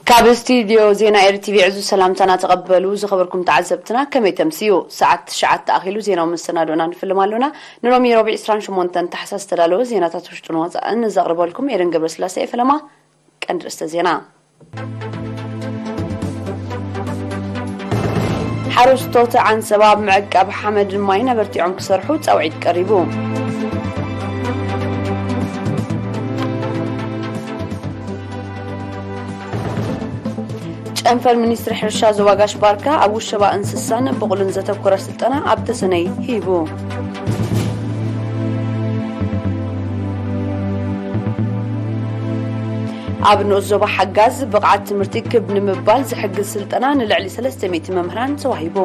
ካብ ስቱድዮ ዜና ኤርቲቪ ዕዙዝ ሰላምታና ተቐበሉ። ዝኸበርኩም ተዓዘብትና፣ ከመይ ተምስዩ? ሰዓት ትሽዓተ ኣኺሉ ዜናዊ መሰናዶና ንፍልም ኣሎና። ንሎሚ ረቡዕ ዕስራን ሸሞንተን ታሕሳስ ዝተዳለወ ዜናታት ውሽጥን ወጻእን ዘቕርበልኩም ኤደን ገብረስላሴ እየ። ፈለማ ቀንዲ ርእስተ ዜና። ሓረስቶት ዓንሰባ ኣብ ምዕቃብ ሓመድን ማይን ኣበርቲዖም ክሰርሑ ጻውዒት ቀሪቡ። ጨንፈር ሚኒስትሪ ሕርሻ ዞባ ጋሽ ባርካ ኣብ ውሸባ እንስሳን ብቑልን ዘተኮረ ስልጠና ኣብ ተሰነይ ሂቡ። ኣብ ንኡስ ዞባ ሓጋዝ ብቕዓት ትምህርቲ ክብ ንምባል ዝሕግዝ ስልጠና ንልዕሊ ሰለስተ ሚእቲ መምህራን ተዋሂቡ።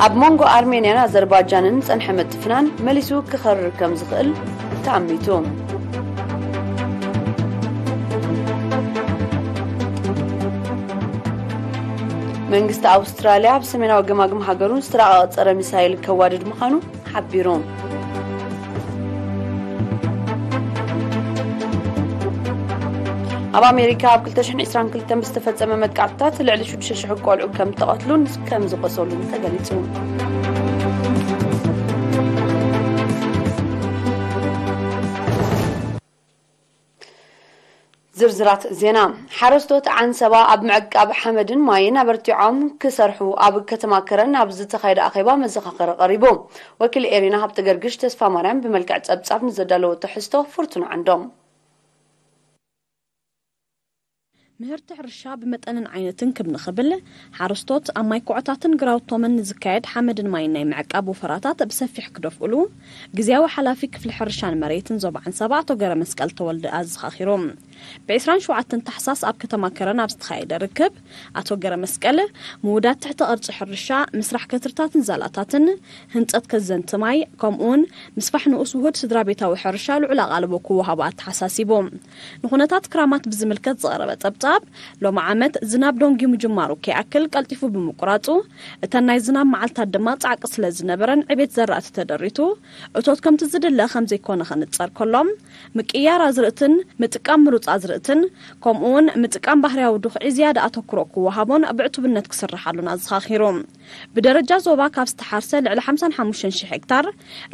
ኣብ መንጎ ኣርሜንያን ኣዘርባጃንን ዝጸንሐ ምትፍናን መሊሱ ክኸርር ከም ዝኽእል ተኣሚቱ። መንግስቲ ኣውስትራልያ ኣብ ሰሜናዊ ገማግም ሃገሩ ዝተራቐቐ ጸረ ሚሳይል ከዋድድ ምዃኑ ሓቢሩ። ኣብ ኣሜሪካ ኣብ ክልተ ሽሕን ዕስራን ክልተን ብዝተፈጸመ መጥቃዕትታት ልዕሊ ሽዱሽተ ሽሕ ቆልዑ ከም ዝተቐትሉን ከም ዝቆሰሉን ተገሊጹ። ዝርዝራት ዜና። ሓረስቶት ዓንሰባ ኣብ ምዕቃብ ሓመድን ማይን ኣበርቲዖም ክሰርሑ ኣብ ከተማ ከረን ኣብ ዝተኻየደ ኣኼባ መዘኻኸሪ ቀሪቡ። ወኪል ኤሪና ሃብተ ገርግሽ ተስፋ ማርያም ብመልክዕ ጸብጻብ ንዘዳለወ ትሕዝቶ ፍርቱና ዓንዶም። ምህርቲ ሕርሻ ብመጠንን ዓይነትን ክብ ንኽብል፣ ሓረስቶት ኣብ ማይ ኩዖታትን ግራውቶምን ንዝካየድ ሓመድን ማይን ናይ ምዕቃብ ወፈራታት ብሰፊሕ ክደፍኡሉ፣ ግዝያዊ ሓላፊ ክፍሊ ሕርሻን መሬትን ዞባ ዓንሰባ ኣቶ ገረመስቀል ተወልደ ኣዘኻኺሩ። ብ ዕስራን ሸውዓተን ታሕሳስ ኣብ ከተማ ከረን ኣብ ዝተኻየደ ርክብ፣ ኣቶ ገረመስቀል፣ ምውዳድ ትሕተ ቅርጺ ሕርሻ፣ ምስራሕ ከትርታትን ዛላታትን፣ ህንጸት ከዘንቲ ማይ፣ ከምኡውን ምስፋሕ ንኡስ ውሁድ ስድራ ቤታዊ ሕርሻ ልዑል ኣቓልቦ ክወሃቦ ኣተሓሳሲቡ። ንኹነታት ክራማት ብዝምልከት ዝቐረበ ጸብጻብ፣ ሎሚ ዓመት ዝናብ ደንጊ ምጅማሩ ከይኣክል ቀልጢፉ ብምቁራጹ፣ እተን ናይ ዝናብ መዓልታት ድማ ጻዕቂ ስለ ዝነበረን ዕቤት ዘራእቲ ተደሪቱ፣ እቶት ከምቲ ዝድለ ከም ዘይኮነ ክንጸር ከሎ፣ ምቅያር ኣዝርእትን ምጥቃም ምሩጽ ኣዝርእትን፣ ከምኡውን ምጥቃም ባህርያዊ ዱኽዒ ዝያዳ ኣተኩሮ ክወሃቦን ብዕቱብነት ክስርሓሉን ኣዘኻኺሩ። ብደረጃ ዞባ ካብ ዝተሓርሰ ልዕሊ ሓምሳን ሓሙሽተን ሽሕ ሄክታር፣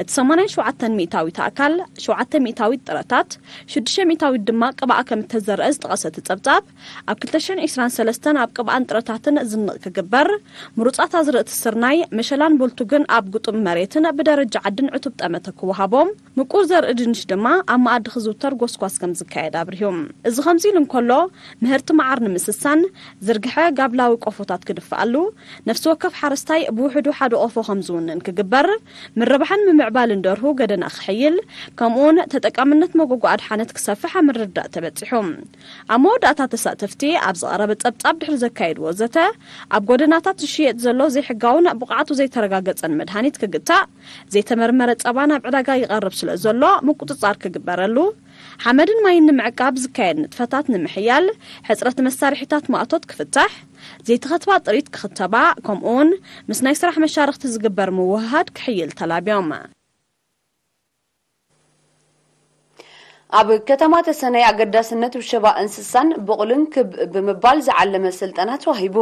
እቲ ሰማንያን ሸውዓተን ሚእታዊት ኣካል፣ ሸውዓተ ሚእታዊት ጥረታት፣ ሽዱሽተ ሚእታዊት ድማ ቅብኣ ከም እተዘርአ ዝጠቐሰ እቲ ጸብጻብ፣ ኣብ ክልተ ሽሕን ዕስራን ሰለስተን ኣብ ቅብኣን ጥረታትን ዝንቕ ክግበር፣ ምሩጻት ኣዝርእቲ ስርናይ፣ መሸላን ቡልቱግን ኣብ ግጡም መሬትን ብደረጃ ዓድን ዕቱብ ጠመተ ክወሃቦም፣ ምቁር ዘርኢ ድንሽ ድማ ኣብ መኣዲ ክዝውተር ጎስጓስ ከም ዝካየድ ኣብሪሁ። እዚ ከምዚ ኢሉ እንከሎ፣ ምህርቲ መዓር ንምስሳን ዝርግሐ ጋብላዊ ቆፎታት ክድፍኣሉ፣ ነፍሲ ወከፍ ሓረስታይ ብውሕዱ ሓደ ቆፎ ከም ዝውንን ክግበር፣ ምርባሕን ምምዕባልን ደርሁ ገደና ክሕይል፣ ከምኡውን ተጠቃምነት መጎጎ ኣድሓነት ክሰፍሕ ኣብ ምርድዳእ ተበጺሑ። ኣብ መወዳእታ ተሳተፍቲ ኣብ ዝቐረበ ጸብጻብ ድሕሪ ዘካየድዎ ዘተ፣ ኣብ ጎደናታት ዝሽየጥ ዘሎ ዘይሕጋውን ብቕዓቱ ዘይተረጋገጸን መድሃኒት ክግታእ፣ ዘይተመርመረ ጸባ ናብ ዕዳጋ ይቐርብ ስለ ዘሎ ምቁጽጻር ክግበረሉ፣ ሓመድን ማይን ንምዕቃብ ዝካየድ ንጥፈታት ንምሕያል፣ ሕጽረት መሳርሒታት ማእቶት ክፍታሕ፣ ዘይተኸትባ ጥሪት ክኽተባ፣ ከምኡውን ምስ ናይ ስራሕ መሻርኽቲ ዝግበር ምውህሃድ ክሕይል ተላብዮም። ኣብ ከተማ ተሰነይ ኣገዳስነት ውሸባ እንስሳን ብቑልን ክብ ብምባል ዝዓለመ ስልጠና ተዋሂቡ።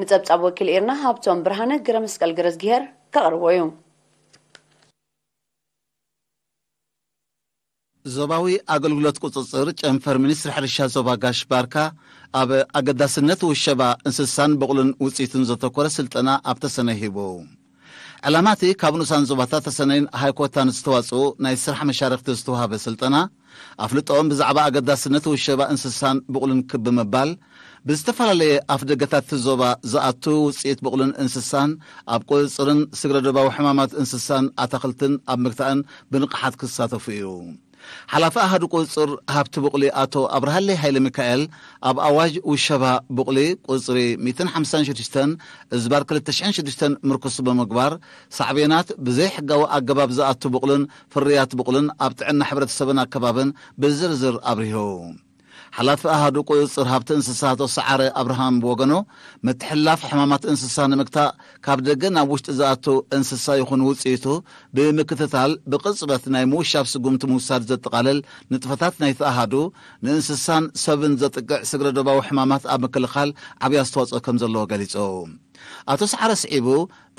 ንጸብጻብ ወኪል ኤርና ሃብቶም ብርሃነ ግረ መስቀል ገረዝጊሄር ከቕርቦ እዩ። ዞባዊ ኣገልግሎት ቁጽጽር ጨንፈር ሚኒስትሪ ሕርሻ ዞባ ጋሽ ባርካ ኣብ ኣገዳስነት ውሸባ እንስሳን ብቑልን ውጽኢቱን ዘተኮረ ስልጠና ኣብ ተሰነይ ሂቡ። ዕላማ እቲ ካብ ንኡሳን ዞባታት ተሰነይን ሃይኮታን ዝተዋጽኡ ናይ ስራሕ መሻርኽቲ ዝተዋህበ ስልጠና፣ ኣፍልጦኦም ብዛዕባ ኣገዳስነት ውሸባ እንስሳን ብቑልን ክብ ብምባል፣ ብዝተፈላለየ ኣፍደገታት እቲ ዞባ ዝኣቱ ውጽኢት ብቑልን እንስሳን ኣብ ቁጽጽርን ስግረ ዶባዊ ሕማማት እንስሳን ኣታኽልትን ኣብ ምግታእን ብንቕሓት ክሳተፉ እዩ። ሓላፊ ኣሃዱ ቁጽጽር ሃብቲ ብቑሊ ኣቶ ኣብርሃለይ ሃይለ ሚካኤል፣ ኣብ ኣዋጅ ውሸባ ብቑሊ ቁጽሪ ሚእትን ሓምሳን ሽዱሽተን እዝባር ክልተ ሽሕን ሽዱሽተን ምርኩስ ብምግባር፣ ሳዕቤናት ብዘይሕጋዊ ኣገባብ ዝኣቱ ብቑልን ፍርያት ብቑልን ኣብ ጥዕና ሕብረተሰብን ኣከባብን ብዝርዝር ኣብሪሁ። ሓላፊ ኣሃዱ ቁፅፅር ሃብቲ እንስሳ ኣቶ ሰዓረ ኣብርሃም ብወገኑ፣ ምትሕልላፍ ሕማማት እንስሳ ንምግታእ ካብ ደገ ናብ ውሽጢ ዝኣቱ እንስሳ ይኹን ውፅኢቱ ብምክትታል ብቕፅበት ናይ ምውሻብ ስጉምቲ ምውሳድ ዘጠቓልል ንጥፈታት ናይቲ ኣሃዱ፣ ንእንስሳን ሰብን ዘጥቅዕ ስግረ ዶባዊ ሕማማት ኣብ ምክልኻል ዓብዪ ኣስተዋፅኦ ከም ዘለዎ ገሊፁ። ኣቶ ሰዓረ ስዒቡ፣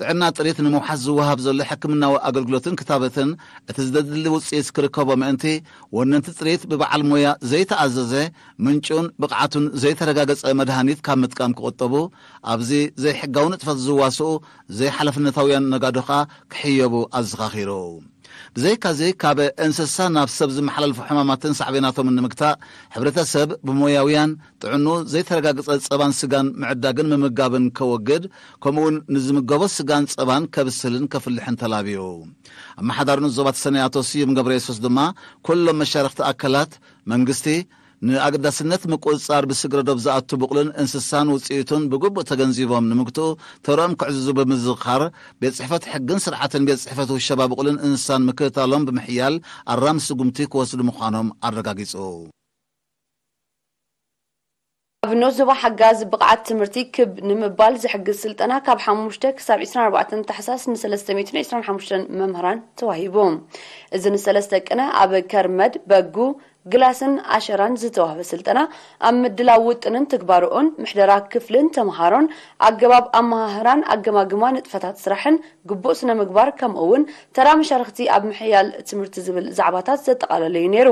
ጥዕና ጥሪት ንምውሓስ ዝወሃብ ዘሎ ሕክምናዊ ኣገልግሎትን ክታበትን እቲ ዝደሊ ውፅኢት ክርከቦ ምእንቲ፣ ወነንቲ ጥሪት ብበዓል ሞያ ዘይተኣዘዘ፣ ምንጩን ብቕዓቱን ዘይተረጋገጸ መድሃኒት ካብ ምጥቃም ክቑጠቡ፣ ኣብዚ ዘይሕጋዊ ንጥፈት ዝዋስኡ ዘይሓላፍነታውያን ነጋዶ ከኣ ክሕየቡ ኣዘኻኺሩ። ብዘይካዚ፣ ካብ እንስሳ ናብ ሰብ ዝመሓላልፉ ሕማማትን ሳዕቤናቶምን ንምግታእ፣ ሕብረተሰብ ብሞያውያን ጥዕኑ ዘይተረጋገጸ ጸባን ስጋን ምዕዳግን ምምጋብን ከወግድ፣ ከምኡውን ንዝምገቦ ስጋን ጸባን ከብስልን ከፍልሕን ተላብዩ። ኣመሓዳሪ ንኡስ ዞባ ተሰነይ ኣቶ ስዩም ገብረ የሱስ ድማ፣ ኩሎም መሻርኽቲ ኣካላት፣ መንግስቲ፣ ንኣገዳስነት ምቁጽጻር ብስግረ ዶብ ዝኣቱ ብቑልን እንስሳን ውጽኢቱን ብግቡእ ተገንዚቦም ንምግትኡ ተረኦም ክዕዝዙ ብምዝኻር፣ ቤት ጽሕፈት ሕግን ስርዓትን ቤት ጽሕፈት ውሸባ ብቑልን እንስሳን ምክትታሎም ብምሕያል ኣራሚ ስጉምቲ ክወስዱ ምዃኖም ኣረጋጊጹ። ኣብ ንኡስ ዞባ ሓጋዝ ብቕዓት ትምህርቲ ክብ ንምባል ዝሕግዝ ስልጠና ካብ ሓሙሽተ ክሳብ ዕስራን ኣርባዕተን ታሕሳስ ንሰለስተ ሚእትን ዕስራን ሓሙሽተን መምህራን ተዋሂቡ። እዚ ንሰለስተ ቅነ ኣብ ከርመድ፣ በጉ፣ ግላስን ኣሸራን ዝተዋህበ ስልጠና ኣብ ምድላው ውጥንን ትግባርኡን፣ ምሕደራ ክፍልን ተምሃሮን፣ ኣገባብ ኣመሃህራን ኣገማግማ ንጥፈታት ስራሕን፣ ግቡእ ስነ ምግባር ከምኡ እውን ተራ መሻርኽቲ ኣብ ምሕያል ትምህርቲ ዝብል ዛዕባታት ዘጠቓለለ እዩ ነይሩ።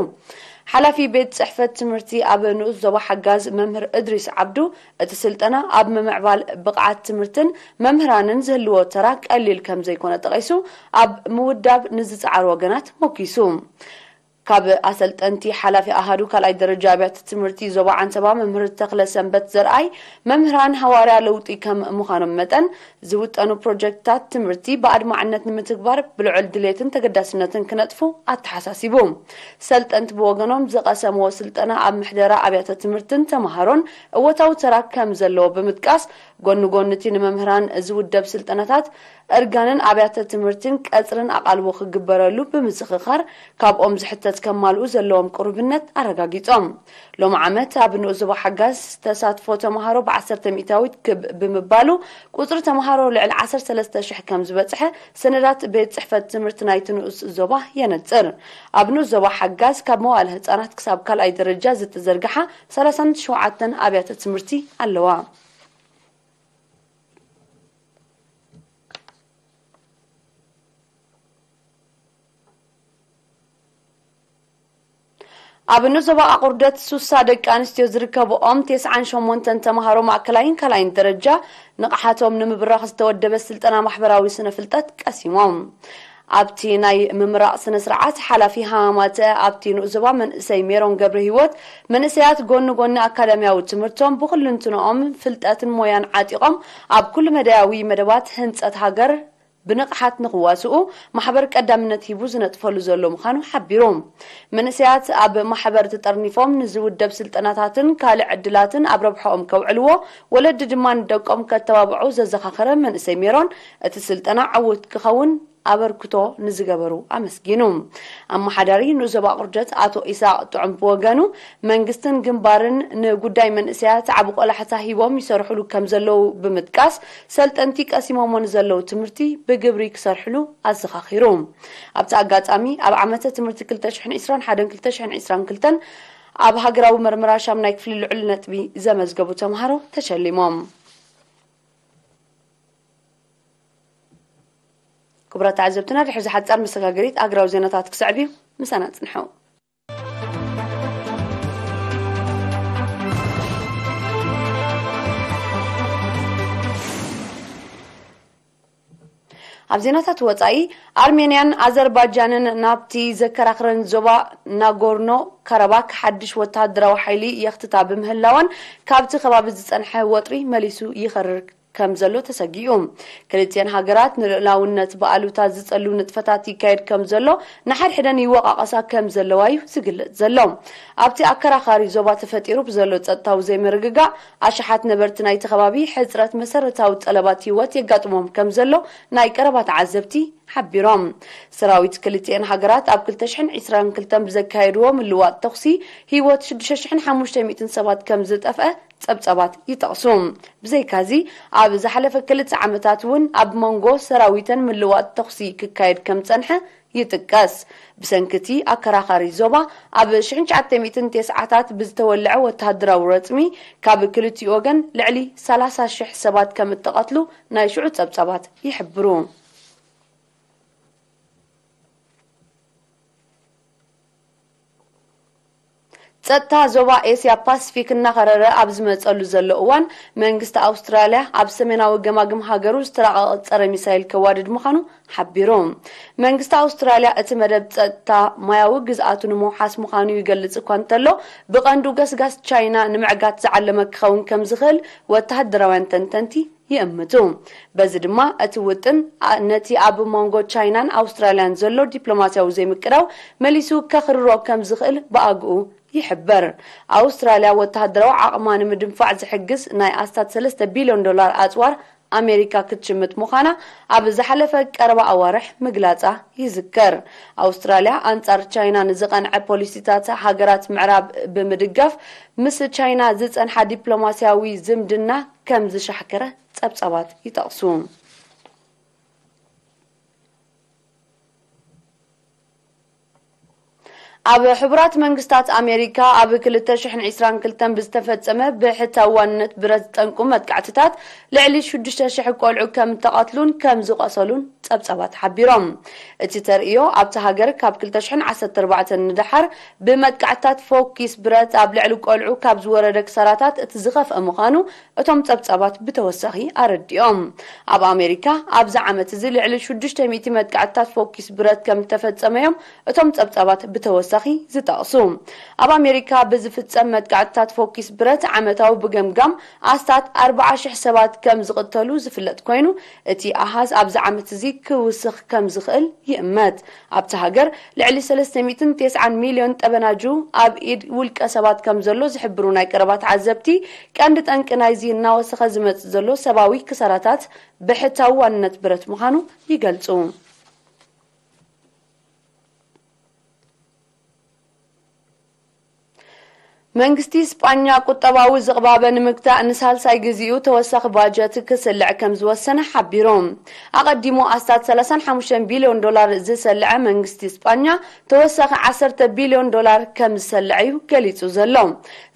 ሓላፊ ቤት ጽሕፈት ትምህርቲ ኣብ ንኡስ ዞባ ሓጋዝ መምህር እድሪስ ዓብዱ፣ እቲ ስልጠና ኣብ ምምዕባል ብቕዓት ትምህርትን መምህራንን ዝህልዎ ተራ ቀሊል ከም ዘይኮነ ጠቒሱ፣ ኣብ ምውዳብ ንዝጸዓሩ ወገናት ሞጊሱ። ካብ ኣሰልጠንቲ ሓላፊ ኣሃዱ ካልኣይ ደረጃ ኣብያተ ትምህርቲ ዞባ ዓንሰባ መምህር ተኽለ ሰንበት ዘርኣይ፣ መምህራን ሃዋርያ ለውጢ ከም ምዃኖም መጠን፣ ዝውጠኑ ፕሮጀክትታት ትምህርቲ ብኣድማዕነት ንምትግባር ብልዑል ድሌትን ተገዳስነትን ክነጥፉ ኣተሓሳሲቡ። ሰልጠንቲ ብወገኖም ዝቐሰምዎ ስልጠና ኣብ ምሕደራ ኣብያተ ትምህርትን ተምሃሮን እወታዊ ተራ ከም ዘለዎ ብምጥቃስ፣ ጎኒ ጎኒ እቲ ንመምህራን ዝውደብ ስልጠናታት፣ እርጋንን ኣብያተ ትምህርትን ቀጽርን ኣቓልቦ ክግበረሉ ብምዝኽኻር፣ ካብኦም ዝሕተት ከማልኡ ዘለዎም ቅሩብነት ኣረጋጊጾም። ሎም ዓመት ኣብ ንኡስ ዞባ ሓጋዝ ተሳትፎ ተምሃሮ ብዓሰርተ ሚእታዊት ክብ ብምባሉ፣ ቁጽሪ ተምሃሮ ልዕሊ ዓሰርተ ሰለስተ ሽሕ ከም ዝበጽሐ ሰነዳት ቤት ጽሕፈት ትምህርቲ ናይቲ ንኡስ ዞባ የነጽር። ኣብ ንኡስ ዞባ ሓጋዝ ካብ መዋእለ ህጻናት ክሳብ ካልኣይ ደረጃ ዝተዘርግሓ ሰላሳን ሸውዓተን ኣብያተ ትምህርቲ ኣለዋ። ኣብ ንዞባ ኣቑርደት ሱሳ ደቂ ኣንስትዮ ዝርከብኦም ተስዓን ሸሞንተን ተምሃሮ ማእከላይን ካልኣይን ደረጃ ንቕሓቶም ንምብራኽ ዝተወደበ ስልጠና ማሕበራዊ ስነ ፍልጠት ቀሲሞም። ኣብቲ ናይ ምምራቕ ስነ ስርዓት ሓላፊ ሃማማተ ኣብቲ ንኡስ ዞባ መንእሰይ ሜሮን ገብረ ህይወት፣ መንእሰያት ጎኒ ጎኒ ኣካዳሚያዊ ትምህርቶም ብኹልንትንኦም ፍልጠትን ሞያን ዓጢቖም ኣብ ኩሉ መዳያዊ መደባት ህንጸት ሃገር ብንቕሓት ንኽዋስኡ ማሕበር ቀዳምነት ሂቡ ዝነጥፈሉ ዘሎ ምዃኑ ሓቢሩ። መንእሰያት ኣብ ማሕበር ተጠርኒፎም ንዝውደብ ስልጠናታትን ካልእ ዕድላትን ኣብ ረብሓኦም ከውዕልዎ፣ ወለዲ ድማ ንደቆም ከተባብዑ ዘዘኻኸረ መንእሰይ ሜሮን፣ እቲ ስልጠና ዕዉት ክኸውን ኣበርክቶ ንዝገበሩ ኣመስጊኑ። ኣመሓዳሪ ንኡስ ዞባ ቁርደት ኣቶ ኢሳቅ ጥዑም ብወገኑ፣ መንግስትን ግንባርን ንጉዳይ መንእሰያት ዓቢ ቆላሕታ ሂቦም ይሰርሕሉ ከም ዘለዉ ብምጥቃስ፣ ሰልጠንቲ ቀሲሞሞ ንዘለዉ ትምህርቲ ብግብሪ ክሰርሕሉ ኣዘኻኺሩ። ኣብቲ ኣጋጣሚ፣ ኣብ ዓመተ ትምህርቲ ክልተ ሽሕን ዕስራን ሓደን ክልተ ሽሕን ዕስራን ክልተን ኣብ ሃገራዊ መርመራ ሻምናይ ክፍሊ ልዑል ነጥቢ ዘመዝገቡ ተምሃሮ ተሸሊሞም። ክቡራት ተዓዘብትና፣ ድሕሪ ዝሓጻር መሰጋገሪት ኣገራዊ ዜናታት ክስዕብ እዩ። ምሳና ጽንሑ። ኣብ ዜናታት ወጻኢ፣ ኣርሜንያን ኣዘርባጃንን ናብቲ ዘከራኽረን ዞባ ናጎርኖ ካራባክ ሓድሽ ወተሃደራዊ ሓይሊ የኽትታ ብምህላወን፣ ካብቲ ከባቢ ዝጸንሐ ወጥሪ መሊሱ ይኸርር ከም ዘሎ ተሰጊኡ። ክልቲኤን ሃገራት ንልኡላውነት ብኣሉታ ዝጸሉ ንጥፈታት ይካየድ ከም ዘሎ፣ ንሓድሕደን ይወቓቐሳ ከም ዘለዋ እዩ ዝግለጽ ዘሎ። ኣብቲ ኣከራኻሪ ዞባ ተፈጢሩ ብዘሎ ጸጥታዊ ዘይምርግጋእ፣ ኣሽሓት ነበርቲ ናይቲ ከባቢ ሕጽረት መሰረታዊ ጠለባት ህይወት የጋጥሞም ከም ዘሎ ናይ ቀረባ ተዓዘብቲ ሓቢሮም። ሰራዊት ክልቲኤን ሃገራት ኣብ ክልተ ሽሕን ዕስራን ክልተን ብዘካየድዎ ምልዋጥ ተኹሲ ህይወት ሽዱሽተ ሽሕን ሓሙሽተ ሚእትን ሰባት ከም ዝጠፍአ ጸብጻባት ይጠቕሱ። ብዘይካዚ፣ ኣብ ዝሓለፈ ክልተ ዓመታት እውን ኣብ መንጎ ሰራዊተን ምልዋጥ ተኹሲ ክካየድ ከም ጸንሐ ይጥቀስ። ብሰንኪ እቲ ኣከራኻሪ ዞባ፣ ኣብ ሽሕን ትሽዓተ ሚእትን ተስዓታት ብዝተወልዐ ወተሃደራዊ ረጽሚ፣ ካብ ክልቲኡ ወገን ልዕሊ ሰላሳ ሽሕ ሰባት ከም እተቐትሉ ናይ ሽዑ ጸብጻባት ይሕብሩ። ጸጥታ ዞባ ኤስያ ፓሲፊክ እናኸረረ ኣብ ዝመጸሉ ዘሎ እዋን፣ መንግስቲ ኣውስትራልያ ኣብ ሰሜናዊ ገማግም ሃገሩ ዝተራቐቐ ጸረ ሚሳይል ከዋድድ ምዃኑ ሓቢሩ። መንግስቲ ኣውስትራልያ እቲ መደብ ጸጥታ ማያዊ ግዝኣቱ ንምውሓስ ምዃኑ ይገልጽ እኳ እንተሎ፣ ብቐንዱ ገስጋስ ቻይና ንምዕጋት ዝዓለመ ክኸውን ከም ዝኽእል ወተሃደራውያን ተንተንቲ ይእምቱ። በዚ ድማ እቲ ውጥን ኣ-፣ ነቲ ኣብ መንጎ ቻይናን ኣውስትራልያን ዘሎ ዲፕሎማስያዊ ዘይምቅዳው መሊሱ ከኽርሮ ከም ዝኽእል ብኣግኡ ይሕበር። ኣውስትራልያ ወተሃደራዊ ዓቕማ ንምድንፋዕ ዝሕግዝ ናይ ኣስታት ሰለስተ ቢልዮን ዶላር ኣጽዋር ኣሜሪካ ክትሽምት ምዃና ኣብ ዝሓለፈ ቀረባ ኣዋርሕ ምግላጻ ይዝከር። ኣውስትራልያ ኣንጻር ቻይና ንዝቐንዐ ፖሊሲታት ሃገራት ምዕራብ ብምድጋፍ፣ ምስ ቻይና ዝጸንሓ ዲፕሎማስያዊ ዝምድና ከም ዝሻሕከረ ጸብጻባት ይጠቕሱ። ኣብ ሕቡራት መንግስታት ኣሜሪካ ኣብ ክልተ ሽሕን ዕስራን ክልተን ብዝተፈጸመ ብሕታዊ ዋንነት ብረት ዝጠንቁ መጥቃዕትታት ልዕሊ ሽዱሽተ ሽሕ ቆልዑ ከም እተቐትሉን ከም ዝቖሰሉን ጸብጻባት ሓቢሮም። እቲ ተርእዮ ኣብቲ ሃገር ካብ ክልተ ሽሕን ዓሰርተ ኣርባዕተን ንደሓር ብመጥቃዕትታት ፎኪስ ብረት ኣብ ልዕሊ ቆልዑ ካብ ዝወረደ ክሳራታት እቲ ዝኸፍአ ምዃኑ እቶም ጸብጻባት ብተወሳኺ ኣረዲኦም። ኣብ ኣሜሪካ ኣብዚ ዓመት እዚ ልዕሊ ሽዱሽተ ሚእቲ መጥቃዕትታት ፎኪስ ብረት ከም እተፈጸመ እዮም እቶም ጸብጻባት ብተወሳኺ ዝጠቕሱ። ኣብ ኣሜሪካ ብዝፍጸም መጥቃዕትታት ፎኪስ ብረት ዓመታዊ ብገምጋም ኣስታት ኣርባዓ ሽሕ ሰባት ከም ዝቕተሉ ዝፍለጥ ኮይኑ፣ እቲ ኣሃዝ ኣብዚ ዓመት እዚ ክውስኽ ከም ዝኽእል ይእመት። ኣብቲ ሃገር ልዕሊ ሰለስተ ሚእትን ተስዓን ሚልዮን ጠበናጁ ኣብ ኢድ ውልቀ ሰባት ከም ዘሎ ዝሕብሩ ናይ ቀረባ ተዓዘብቲ፣ ቀንዲ ጠንቂ ናይዚ እናወሰኸ ዝመጽእ ዘሎ ሰብኣዊ ክሳራታት ብሕታዊ ዋንነት ብረት ምዃኑ ይገልጹ። መንግስቲ ስጳኛ ቁጠባዊ ዝቕባበ ንምግታእ ንሳልሳይ ግዜኡ ተወሳኺ ባጀት ክስልዕ ከም ዝወሰነ ሓቢሩ። ኣቐዲሙ ኣስታት ሰላሳን ሓሙሽተን ቢልዮን ዶላር ዝሰልዐ መንግስቲ ስጳኛ፣ ተወሳኺ ዓሰርተ ቢልዮን ዶላር ከም ዝሰልዐ እዩ ገሊጹ ዘሎ።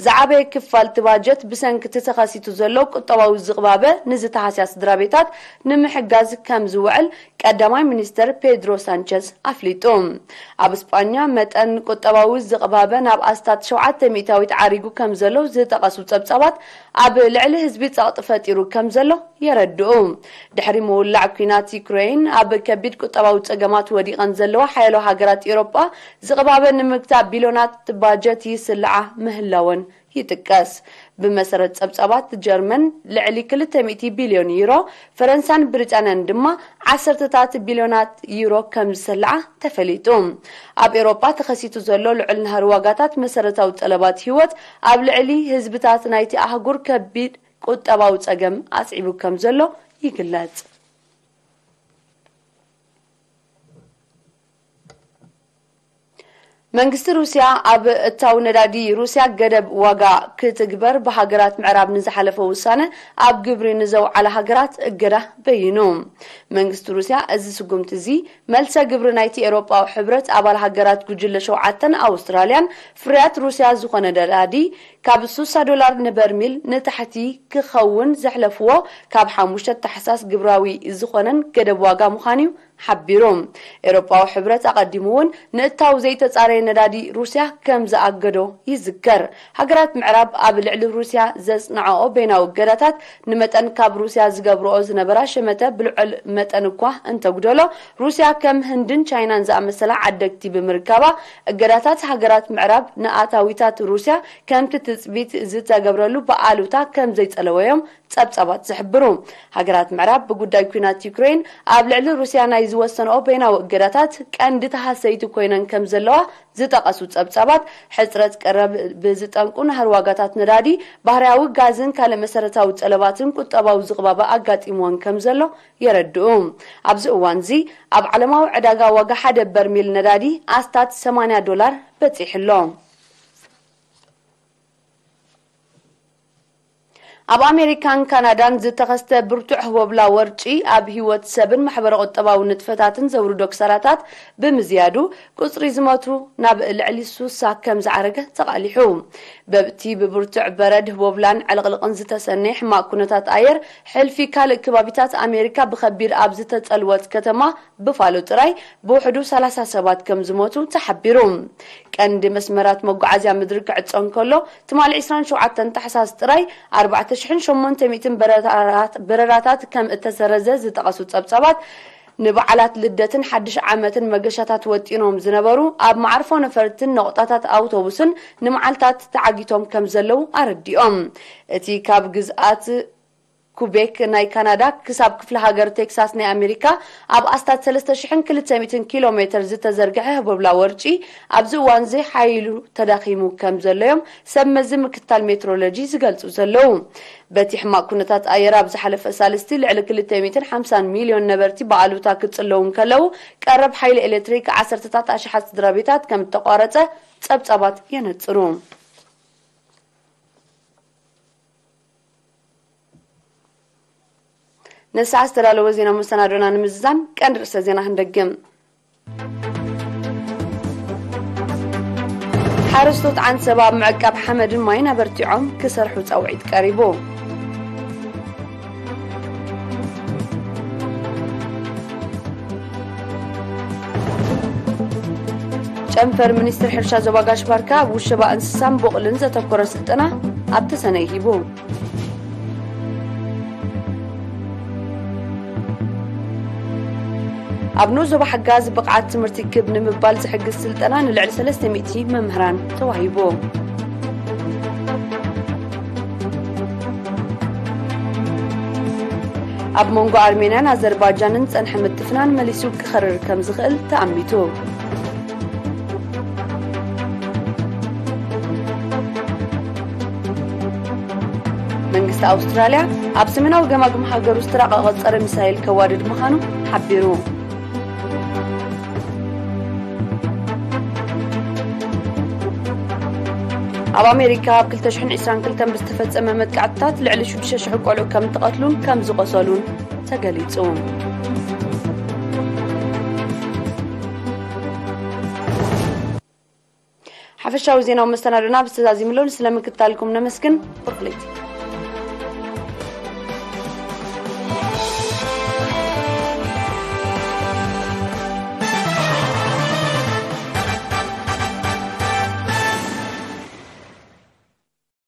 ዝዓበየ ክፋል እቲ ባጀት ብሰንኪ እቲ ተኸሲቱ ዘሎ ቁጠባዊ ዝቕባበ ንዝተሃስያ ስድራ ቤታት ንምሕጋዝ ከም ዝውዕል ቀዳማይ ሚኒስተር ፔድሮ ሳንቸዝ ኣፍሊጡ። ኣብ ስጳኛ መጠን ቁጠባዊ ዝቕባበ ናብ ኣስታት ሸውዓተ ሚእታዊት ዓሪጉ ከም ዘሎ ዝጠቐሱ ጸብጻባት፣ ኣብ ልዕሊ ህዝቢ ጸቕጢ ፈጢሩ ከም ዘሎ የረድኡ። ድሕሪ ምውላዕ ኲናት ዩክሬን፣ ኣብ ከቢድ ቁጠባዊ ጸገማት ወዲቐን ዘለዋ ሓያሎ ሃገራት ኤውሮጳ፣ ዝቕባበ ንምግታእ ቢልዮናት ባጀት ይስልዓ ምህላወን ይጥቀስ። ብመሰረት ጸብጻባት፣ ጀርመን ልዕሊ ክልተ ሚእቲ ቢልዮን ዩሮ፣ ፈረንሳን ብሪጣንያን ድማ ዓሰርተታት ቢልዮናት ዩሮ ከም ዝሰልዓ ተፈሊጡ። ኣብ ኤውሮጳ ተኸሲቱ ዘሎ ልዑል ናህሪ ዋጋታት መሰረታዊ ጠለባት ህይወት፣ ኣብ ልዕሊ ህዝብታት ናይቲ ኣህጉር ከቢድ ቁጠባዊ ጸገም ኣጽዒቡ ከም ዘሎ ይግለጽ። መንግስቲ ሩስያ ኣብ እታው ነዳዲ ሩስያ ገደብ ዋጋ ክትግበር ብሃገራት ምዕራብ ንዝሓለፈ ውሳነ ኣብ ግብሪ ንዘውዓላ ሃገራት እገዳ በይኑ። መንግስቲ ሩስያ እዚ ስጉምቲ እዚ፣ መልሰ ግብሪ ናይቲ ኤውሮጳዊ ሕብረት ኣባል ሃገራት ጉጅለ ሸውዓተን ኣውስትራልያን ፍርያት ሩስያ ዝኾነ ነዳዲ ካብ ስሳ ዶላር ንበርሚል ንታሕቲ ክኸውን ዘሕለፍዎ ካብ ሓሙሽተ ታሕሳስ ግብራዊ ዝኾነን ገደብ ዋጋ ምዃኑ እዩ ሓቢሩ። ኤውሮጳዊ ሕብረት ኣቐዲሙ እውን ንእታው ዘይተጻረየ ነዳዲ ሩስያ ከም ዝኣገዶ ይዝከር። ሃገራት ምዕራብ ኣብ ልዕሊ ሩስያ ዘጽንዐኦ በይናዊ እገዳታት ንመጠን ካብ ሩስያ ዝገብርኦ ዝነበራ ሸመተ ብልዑል መጠን እኳ እንተጉደሎ፣ ሩስያ ከም ህንድን ቻይናን ዝኣመሰላ ዓደግቲ ብምርካባ፣ እገዳታት ሃገራት ምዕራብ ንኣታዊታት ሩስያ ከምቲ ትጽቢት ዝተገብረሉ ብኣሉታ ከም ዘይጸለወዮም ጸብጻባት ዝሕብሩ። ሃገራት ምዕራብ ብጉዳይ ኲናት ዩክሬን ኣብ ልዕሊ ሩስያ ናይ ዝወሰንኦ በይናዊ እገዳታት ቀንዲ ተሃሰይቲ ኮይነን ከም ዘለዋ ዝጠቐሱ ጸብጻባት፣ ሕጽረት ቀረብ ብዝጠንቁ ናህሪ ዋጋታት ነዳዲ፣ ባህርያዊ ጋዝን ካልእ መሰረታዊ ጠለባትን ቁጠባዊ ዝቕባበ ኣጋጢምወን ከም ዘሎ የረድኡ። ኣብዚ እዋንዚ ኣብ ዓለማዊ ዕዳጋ ዋጋ ሓደ በርሚል ነዳዲ ኣስታት ሰማንያ ዶላር በጺሑ ኣሎ። ኣብ ኣሜሪካን ካናዳን ዝተኸስተ ብርቱዕ ህቦብላ ወርጪ ኣብ ህይወት ሰብን ማሕበረ ቁጠባዊ ንጥፈታትን ዘውርዶ ክሳራታት ብምዝያዱ፣ ቁጽሪ ዝሞቱ ናብ ልዕሊ ሱሳ ከም ዝዓረገ ተቓሊሑ። በብቲ ብብርቱዕ በረድ፣ ህቦብላን ዕልቕልቕን ዝተሰነየ ሕማቕ ኩነታት ኣየር፣ ሕልፊ ካልእ ከባቢታት ኣሜሪካ ብኸቢድ ኣብ ዝተጸልወት ከተማ ብፋሎ ጥራይ ብውሕዱ ሰላሳ ሰባት ከም ዝሞቱ ተሓቢሩ። ቀንዲ መስመራት መጓዓዝያ ምድሪ ክዕጾ እንከሎ፣ ትማሊ ዕስራን ሸውዓተን ታሕሳስ ጥራይ ኣርባዕተ ሽሕን ሸሞንተ ሚእትን በረራታት ከም እተሰረዘ ዝጠቐሱ ጸብጻባት፣ ንበዓላት ልደትን ሓድሽ ዓመትን መገሻታት ወጢኖም ዝነበሩ ኣብ መዓርፎ ነፈርትን ነቑጣታት ኣውቶቡስን ንመዓልታት ተዓጊቶም ከም ዘለዉ ኣረዲኦም። እቲ ካብ ግዝኣት ኩቤክ ናይ ካናዳ ክሳብ ክፍለ ሃገር ቴክሳስ ናይ ኣሜሪካ ኣብ ኣስታት ሰለስተ ሽሕን ክልተ ሚእትን ኪሎ ሜተር ዝተዘርግሐ ህቦብላ ወርጪ ኣብዚ እዋን እዚ ሓይሉ ተዳኺሙ ከም ዘሎዮም ሰብ መዚ ምክትታል ሜትሮሎጂ ዝገልጹ ዘለዉ። በቲ ሕማቕ ኩነታት ኣየር ኣብ ዝሓለፈ ሳልስቲ ልዕሊ ክልተ ሚእትን ሓምሳን ሚልዮን ነበርቲ ብኣሉታ ክጽለዉ እንከለዉ፣ ቀረብ ሓይሊ ኤሌክትሪክ ዓሰርተታት ኣሽሓት ስድራ ቤታት ከም እተቋረጸ ጸብጻባት የነጽሩ። ነዚ ሰዓት ዝተዳለወ ዜና መሰናዶና ንምዝዛም ቀንዲ ርእሰ ዜና ክንደግም። ሓረስቶት ዓንሰባ ኣብ ምዕቃብ ሓመድን ማይን ኣበርቲዖም ክሰርሑ ጻውዒት ቀሪቡ። ጨንፈር ሚኒስትር ሕርሻ ዞባ ጋሽ ባርካ ኣብ ውሸባ እንስሳን ቡቕልን ዘተኮረ ስልጠና ኣብ ተሰነይ ሂቡ። ኣብ ንኡስ ዞባ ሓጋዝ ብቕዓት ትምህርቲ ክብ ንምባል ዝሕግዝ ስልጠና ንልዕሊ ሰለስተ ሚእቲ መምህራን ተዋሂቡ። ኣብ መንጎ ኣርሜንያን ኣዘርባጃንን ጸንሐ ምትፍናን መሊሱ ክኸርር ከም ዝኽእል ተኣሚቱ። መንግስቲ ኣውስትራልያ ኣብ ሰሜናዊ ገማግም ሃገሩ ዝተራቐቐ ጸረ ሚሳይል ከዋድድ ምዃኑ ሓቢሩ። ኣብ ኣሜሪካ ኣብ ክልተ ሽሕን ዕስራን ክልተን ብዝተፈጸመ መጥቃዕትታት ልዕሊ ሽዱሽተ ሽሕ ቆልዑ ከም ተቐትሉን ከም ዝቖሰሉን ተገሊጹ። ሓፈሻዊ ዜናዊ መሰናዶና ብዝተዛዚምሎ ስለምክታልኩም ነመስግን። ብቕሊት